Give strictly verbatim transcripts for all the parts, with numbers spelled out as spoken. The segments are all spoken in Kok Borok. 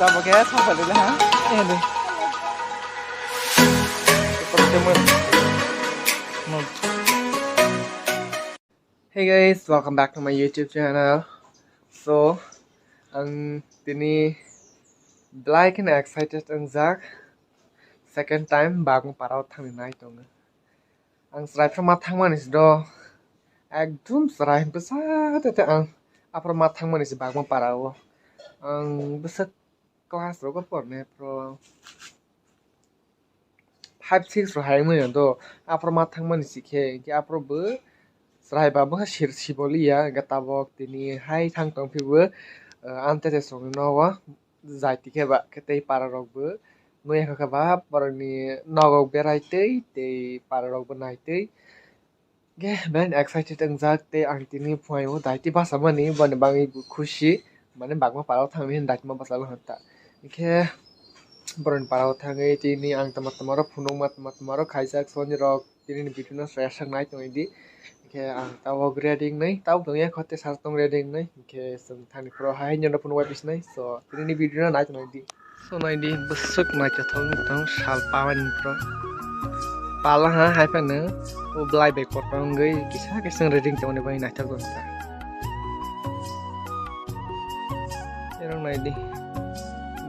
Tamo khe sapa le ha? Eh, de. Hey guys, welcome back to my YouTube channel. So, ang tini belai kheno excited wngjak. Second time Bagma Parao thangni nai tongo. Ang chwrai phano ma thangmani se do. Ekdum chwrai bwsa tete ang aphro ma thangmani se Bagma Parao. Ang bwsa class rogo porne pro five six ro hai manya do. Aphro ma thangmani se khe, khe aphro bo chwrai ba bwsa sir siboliya, hwnkhe tabok tini hai thang tong phibo, ah, amtete songni nogo. Jai tikhe ba khe tei para rok bo nui kha khe ba borokni nogo berai tei tei para rok bo nai tei. Khe belai excited wngjak tei ang tini phuaio daiti basa mani boni bagwi bo khusi, mane Bagma Parao thangni hwn daiti ma basa lwng ta. Khe borokni parao thangwi tini ang tama tama rok phunukma tama tama rok khaijak soni rok. Tini ni video no share sak nai tongwi di. Khe ang tabok ready wngnai, tabok tongya khote sar tong ready wngnai. Khe chwng thani phro hai nyono phunuk bai bisinai. So, tini ni video no nai tongwi di. So, nai di, bwswk naithothok wng tong sal pamani phro. Pala ha hai phano, o belai bai kotor wngwi kisa kisa ready wng tongmani bai naithok wng ta. Erong nai di,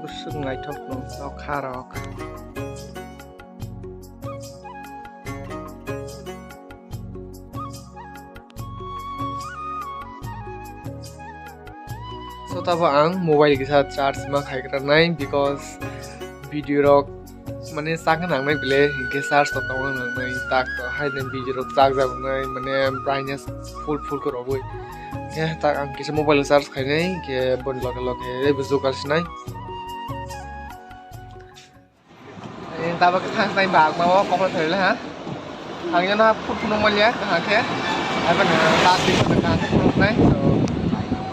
bwswk naithok tong, o kha rok. So, tabo ang mobile kisa charge ma khai gra nai, because video rok mane chakna nangnai bile, hinkhe charge to tongna nangnai, tak to hai nai video rok chak jak nai, mane brightness full full khe rogwi. Hinkhe tak ang kisa mobile charge khai nai, hinkhe boni loge loge teibo jugal sinai. Tabok khe thang sinai Bagma o kokno thoi le ha. Ang jono ha phut phunuk maliya kaham khe. Abo ni last week no kaham khe phunuk nai. So,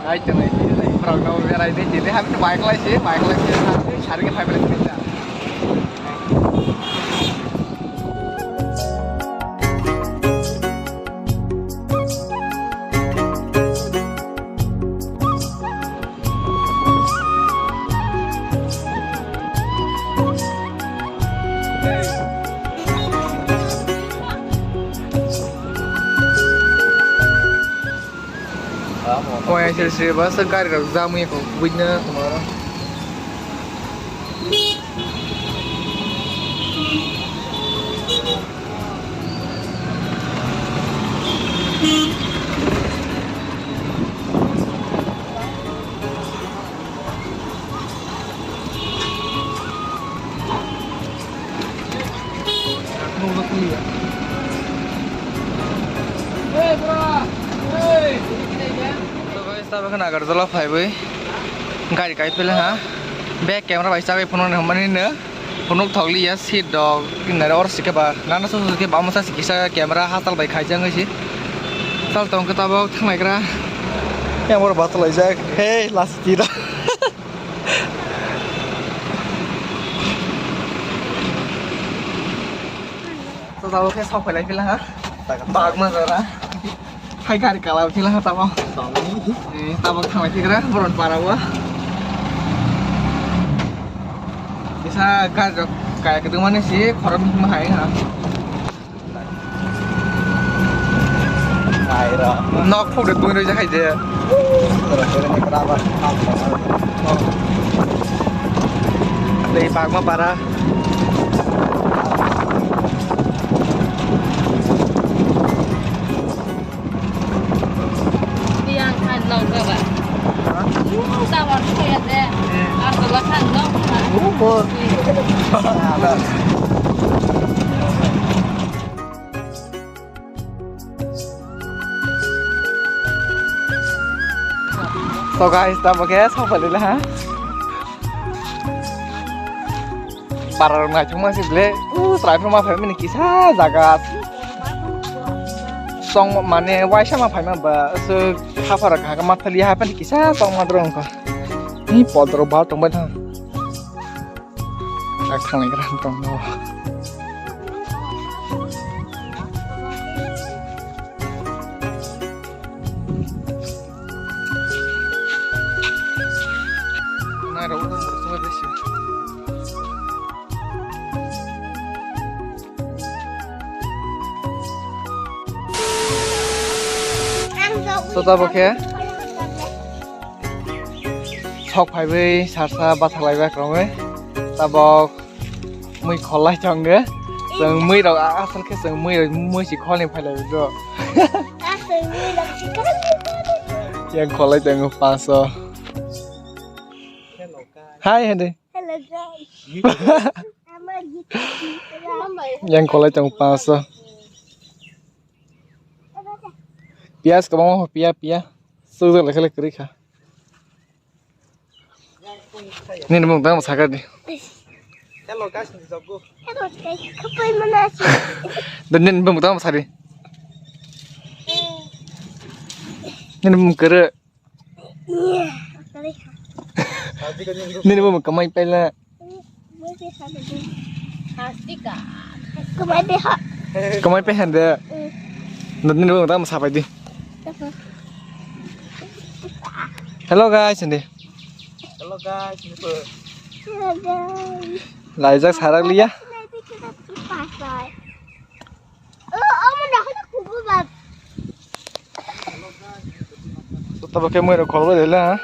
nai tong nai, borok no berai di, di, di, ha bike lai si, bike lai si, ha, sari khe phai phai si. Oya sir sir bus gari rok jam wngya kho buina tongma rok. So guys, tabok khe Agartala phaiwi gari kai phila ha. Bag camera bai chagwi phunuknai hwnmani no phunuk thokliya seat rok kinaro oro sikhe ba nana susu khe bamsa sikisa camera hachal bai khaijak wngwi si. Chal tong khe tabok thanglaigra. Yang oro bachalaijak. Hey, last tiro. So, tabok khe sok phailai phila ha. Bagma jora. Hai gari kala phila ha tabok. Eh, tabok thanglai phigra, boron para o. Kisa gari rok kaya kwdwmani si khorok hima hai ha. Nok phuk de twi roi jakhai je. Tei Bagma para. Yang khan nok ba. Tawar saya de. Asola khan nok. So guys, tabok khe sok phailai ha. Para rok naithok ma se ble. U chwrai phano ma phaimani kisa jaga. Song mane waisa ma phaima ba se khapara kha ma thali ha phani kisa song ma drong kha. Ni podro ba tong bai thang. Ak thang gra tong no. Nai rok no muruk sumai bai So tabok khe sok phaiwi sarsa bathalaibak romwi tabok mui kholai tongo. Chwng mui rok asol khe chwng mui rok mui si kholni phailai do. Yang kholai tongo paso. Hai hede. Hello guys. Yang kholai tongo paso. Piyas kwbangma pho piya piya. Sujak lekha lekha kwrwi kha. Nini bumung tamo sakha di. Hello guys, ni jogo. Hello guys, kapai mana si. Dan nini bumung tamo sari. Nini bumung kere. Nini bumung kamai pela. Kamai pe ha. Kamai pe hande. Nini bumung tamo sapai di. Hello guys, hindi. Hello guys, hindi. Hello guys. Laijak sarak liya. Tabok khe mui rok kholbai de la.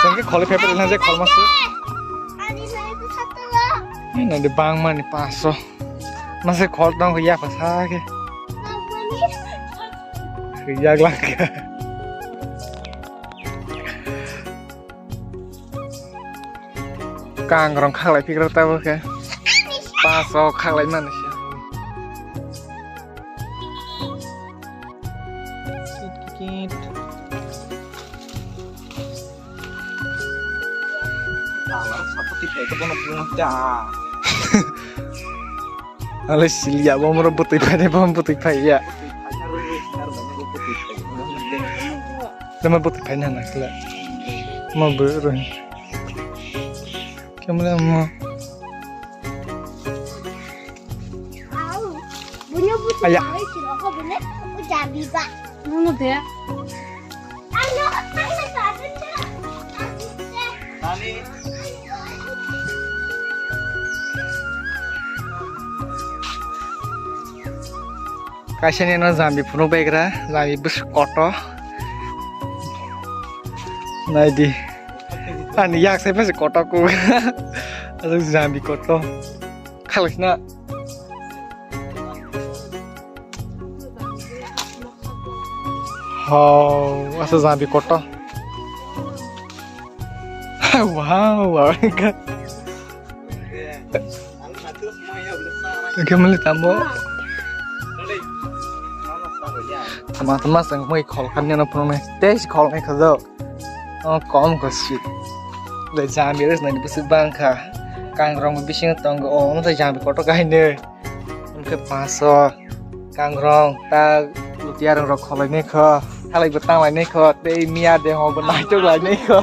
Sengke kholi phai phai na je khol mas. Nai de bang mani paso. Mase khol tong ya pa sa ke. Yak lang. Kangrong khaklai phikra tabok khe. Paso khaklai mani se. Kit, kit, kit. Alar sapati phai ko bono bung ta. Ale silia bomro butui phai ne bom butui phai ya. Nama butui phai na na kla. Ma bro. Kemle mo. Aya. Nono de. Kaisa ni no jambi phunuk begra, jambi bwswk kotor. Nai di. Ani yak sai phai se kotor ku. Aswk jambi kotor. Khalak sina. Ho, aswk jambi kotor. Wow, wow. Oke, mali tamo. Tama tama sang mui khol khan nang phunuknai. Tei khol nai khajo. O kom ko si. Le jambi res nai bisi bang kha. Kangrong bisingo tongo. O mo jambi kotor kaine. Hwnkhe paso kangrong ta lutiya rong rok kholai nai kho. Halai bo tanglai nai kho. Tei miya de ho bo naitok lai nai kho.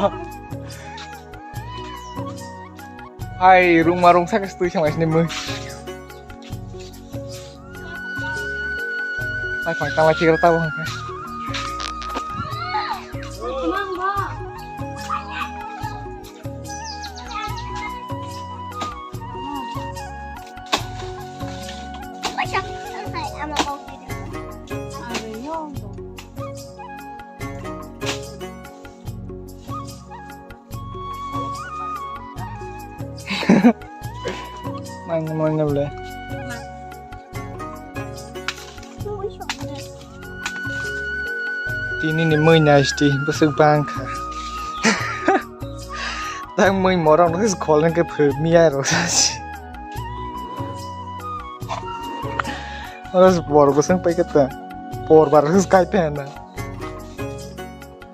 Hai, rungma rungsa khe twi sanglai sini mui. Hai, phang tangla chigra tabo hwnkhe. Mang mang le. Tini ni mui naisti bwswk bang kha. Tang mui morok no khol nang khe phir miya rok sasi. Oro por bwswk pai khe ta. Por bar kai pe na.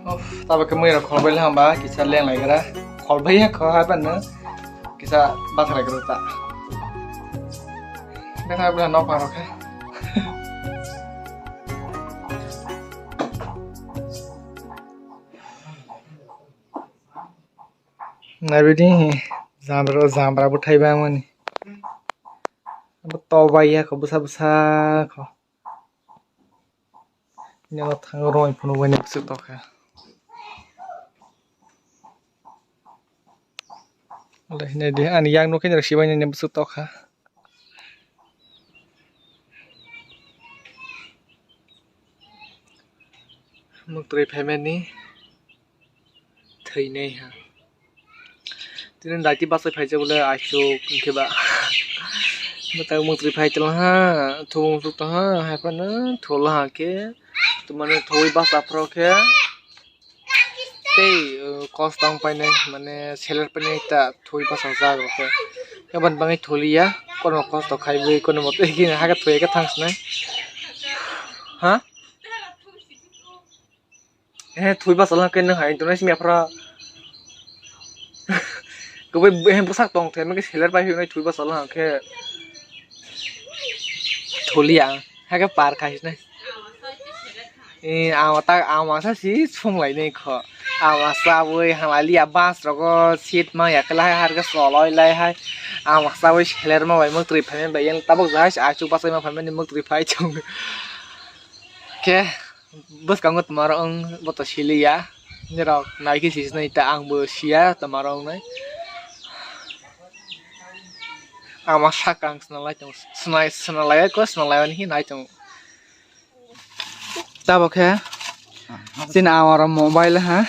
Of, tabuk khe mui rok kholbai le hamba kisa leng lai gra. Kholbai ya kho ha ban no kisa bathrai gra ta. Betha bla nok paro khe. Nai bidi jambra jambra bo thai ba mani. Bo to bai ya kho bwsa bwsa kho. Nini thango roi phunu bai nini bwswk tokha. Hinai di ani yang nukhe nini sibai nini bwswk tokha. Muktwi phaimani thwinai ha. Tini daiti bachai phaijak bole aswk hwnkhe ba. Mwtai muktwi phai tongha, thubung suk tongha, haiphano thula ha khe. Tumani thwi basa phro khe tei, uh, kos tong painai, mane seler painai ta thwi basa jak rok khe. Aboni bagwi thuliya, kono kos to khaiwi, kono moto higi hakhe thwi khe thang sinai. Ha? He, thwi basa lang khe nwng hai, tongnai simi aphra. Kwbui he bwsak tong thai, mage seler pai hwnwi thwi basa lang khe. Thuliya, hakhe par khai sinai. Eh, ama ta, ama sa si sung lai nai kho. Ama sa bui hang lai liya bus rogo seat ma ya khe lai har khe soloi lai hai. Ama sa bui seler ma bai muktwi phai bai yang tabuk jahai achuk bachai ma phai mani muktwi phai chung. Khe bwskango twma rok wng bo to siliya. Nirok nai khe si sinai ta ang bo siya twma rok wngnai. Ama sakang swnalai tong swnalai ko swnalai ani nai tong. Tabuk khe chini ama rok mobile ha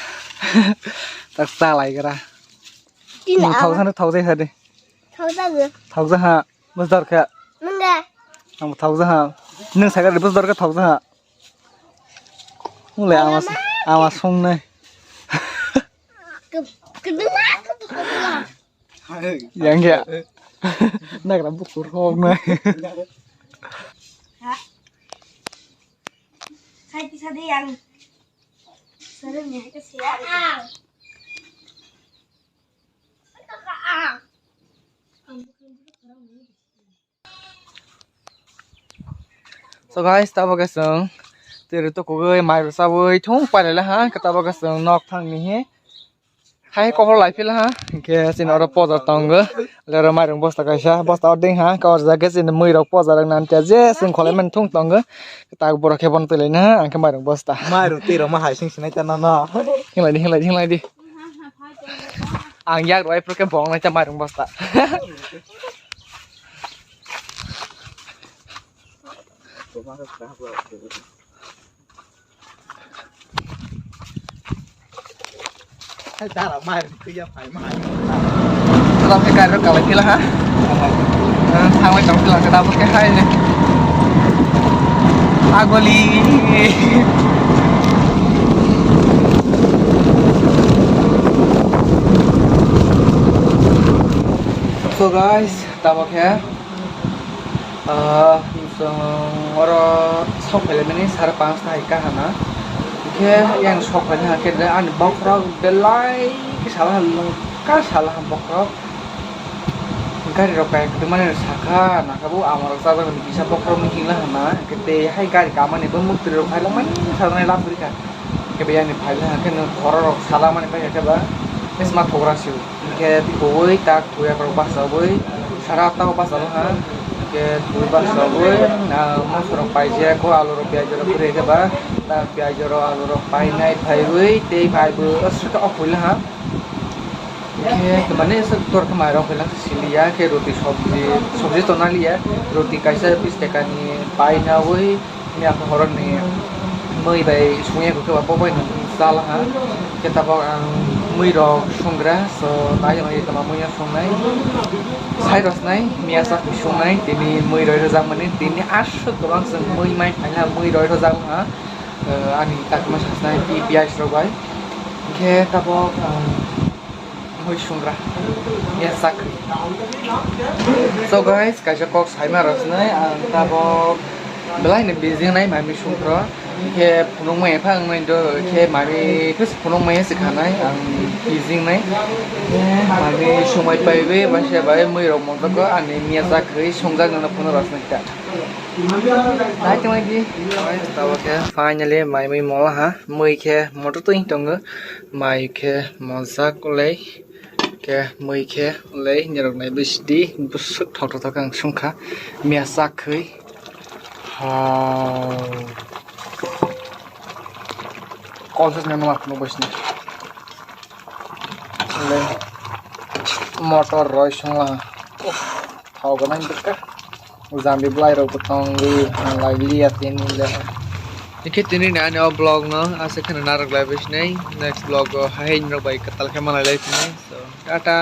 tak chalai gra. Chini ama. Thok jani thok jai hadi. Thok jani. Thok jaha. Bus dor khe. Nang ga. Ang thok jaha. Nung sakha bus dor khe thok jaha. Mule ama ama songnai. Kedua kedua. Yang ya. Nagra bukur hok nai. Hai ti sadi yang. Sering ya ke siya. So guys, tabuk khe chwng twi rw tukugwi mai rw chabwi thung pailai ha, hwnkhe tabuk khe chwng nok thangni hi hai kophol lai phila ha, hwnkhe chini oro pojar tongo, le oro mairung bosta kaisa, bosta ordeng ha, hwnkhe o jaga khe chini mui rok pojar rok nani je chwng kholai mani thung tongo, tak borok khe bono twi lai na ha, hwnkhe mairung bosta. Mairung twi rok ma hai sing sinai ta nono. Hinglai di, hinglai di, hinglai di. Ang yak rwui phuru khe bong nai ta mairung bosta. Hai dara mairung twi ya phai ma. Tabuk khe gari rok kalai phila ha. Thanglai tong phila khe tabuk khe hai ni. Agoli. So guys, tabuk khe, ah, chwng oro sok phailai mani sare panch ta hai kahana. Hwnkhe yang sok phailai hwnkhe ani bokhorok belai khe sala lungka sala bokhorok. Gari rok kaya kwdwmani sakha nakha bo ama rok chajaknai kisa bokhorok hinla hana hwnkhe tei hai gari kamani bo mwktwi rok phailangmani sajagna lab rikha. Hwnkhe biyani phailai hwnkhe nwng khorok rok salamani pai khe ba bwsma thogra sio. Hwnkhe twi tak twi rok bachawi sara atta o bachalo ha. Hwnkhe twi bachawi, ah, moso rok paijak o alu rok piyaj rok kwrwi khe ba ta piyaj rok alu rok painai phaiwi tei phaibo aswk o phuila ha. Khe mane aswk tor khe mairok khe lang siliya khe roti sobji, sobji to naliya, roti kaisa bish taka ni painawi mia khe horoni mui bai sungya khe bo bai no chala ha. Khe tabok ang mui rok sungra so nai nai tama mui no sungnai sai rosnai mia sak sungnai tini mui roi rwjak mani tini aswk kwbang chwng mui mai phaina mui roi rwjak ha. Ani takma sasnai pi piyaj rok bai khe tabok ang Mui sungra. Ya sakri. So guys, kaisa kok saima rosnai ang tabok belai ni bijing nai mami sungkro. Khe phunuk mai phang nai do khe mami khe phunuk mai se khanai ang bijing nai. Khe mami sumai pai be ba se bai mui rok montok ani miya sakri sungjak nang phunuk rosnai ta. Nai tong di. Guys, tabok khe finally mai mui mola ha. Mui khe motor twi tongo. Mai khe mojak lei, khe mui khe lei, nirok nai bisi di, bwswk thok thok thok ang sungkha, miya sak khe, ha, kol se nang ma phunuk bai sini, lei, motor roi sungla, thok gwnang bwkha, jambi bwlai rok bo tongwi, lai liya tini le. Hingke tini ni ani o vlog no aswk kheno narwk lai bai sinai, next vlog o hai norok bai kwtal khe malai lai sinai. So, tata.